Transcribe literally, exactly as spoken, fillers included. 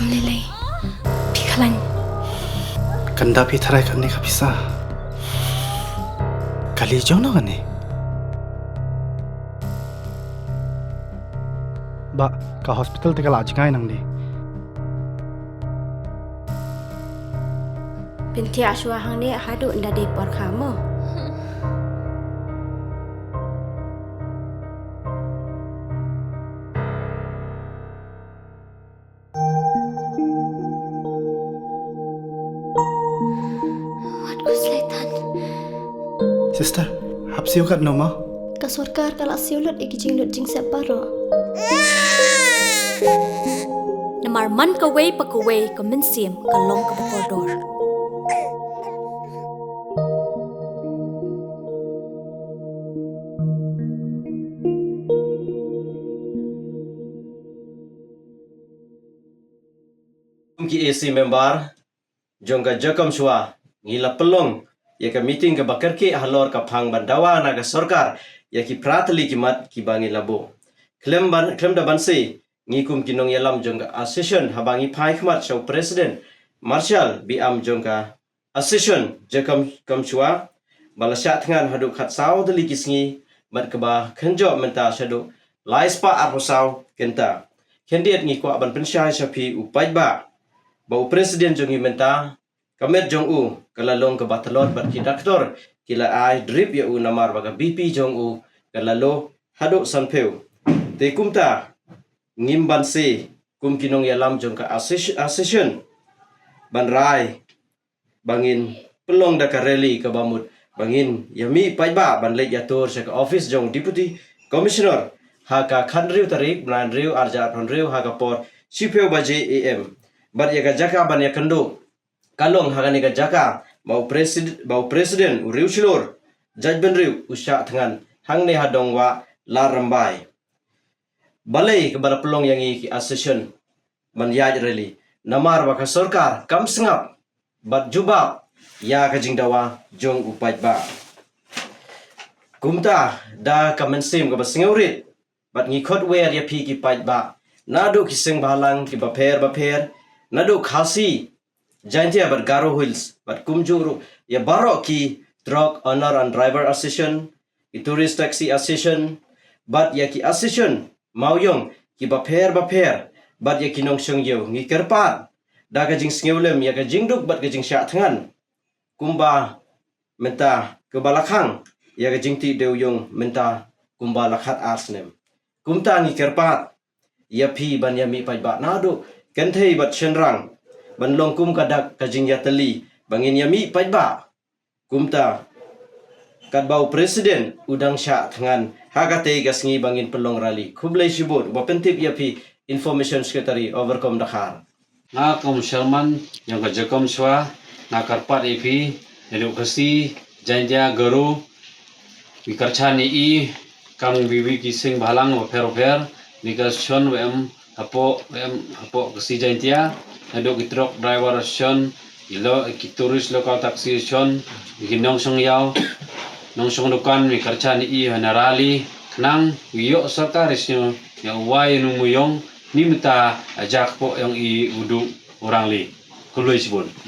Lei lei. Phi khlaiñ. Kan da phi tharai kane ka pisa. Kali jong no kane. Ba ka hospital te ka la jngai nangne. Pynthia shuwa hangne haduh nda dei por kha mo. Wat khuslai than. Sister, hap siew katno mo? Ka sorkar ka la siew lut ïa ki jinglut jingsep baroh. Namar man kawei pa kawei ka mynsiem ka long kaba kordor. Kum ki A C member jong ka Jakham Shuwa, ngi la pynlong ïa ka meeting kaba kyrkieh halor ka phang ban dawa na ka sorkar ïa ki phra tylli ki mat kiba ngi la buh. Khlem ban, khlem da ban sei, ngi kum ki nongïalam jong ka association, haba ngi phai khmat sha u president Marshal Biam jong ka association Jakham, Jakham Shuwa, ba la shah thngan haduh khatsaw tylli ki sngi, bad kaba kynjoh mynta shaduh laispah arphew saw kynta. Khyndiat ngi kwah ban pynshai sha phi u paidbah ba u president jong ngi mynta, ka met jong u ka la long kaba tlot bad ki doctor ki la ai drip ïa u namar ba ka B P jong u ka la low haduh sanphew. Te kumta ngim ban sei kum ki nongïalam jong ka association, association ban rai ba ngin pynlong da ka rally kaba mut ba ngin ïa mih paidbah ban leit ïatur sha ka office jong Deputy Commissioner ha ka khathynriew tarik bnai hynriew arhajar arphew hynriew ha ka por shiphew baje A M. Bad ïa ka jaka ban ïakynduh ka long ha kane ka jaka ba u presid-, ba u president u Riewshlur Jaitbynriew u shah thngan hangne ha Dongwah Ladrymbai. Balei kaba la pynlong ïa ngi ki association ban ïaid rally? Namar ba ka sorkar kam sngap bad jubab ïa ka jingdawa jong u paidbah. Kumta da ka mynsiem kaba sngewrit bad ngi khot wer ïa phi ki paidbah naduh ki seng bhalang kiba pher ba pher, naduh Khasi, Jaintia bad Garo Hills, bad kumjuh ruh ïa baroh ki Truck Owner and Driver Association, ki Tourist Taxi Association, bad ïa ki association mawïong kiba pher ba pher, bad ïa ki nongshong ïew, ngi kyrpad da ka jingsngewlem ïa ka jingduk bad ka jingshah thngan kumba mynta, kaba la khang ïa ka jingtih dewïong mynta kumba la khatar snem. Kumta ngi kyrpad ïa phi ban ïa mih paidbah naduh kynthei bad shynrang ban long kum ka dak ka jingïatylli ba ngin ïa mih paidbah. Kumta katba u president u dang shah thngan ha katei ka sngi ba ngin pynlong rally. Khublei shibun, ba pyntip ïa phi Information Secretary Overcome Dkhar. Nga kum chairman jong ka Jakham Shuwa nga kyrpad ïa phi, naduh Khasi, Jaintia, Garo, ngi kyrchan ïa i kam ngi wi ki seng bhalang bapher bapher, ngi ka shon wa em hapoh, wa em hapoh Khasi Jaintia, naduh ki truck driver shon, ki lo-, ki tourist local taxi shon, ki nongshong ïew, nongshong dukan, ngi kyrchan ïa i ha na rally, khnang ïoh sorkar ïa sngew ïa u wai nu mu ïong, ni mynta ajak poh ïong i u du u rangli. Khublei shibun.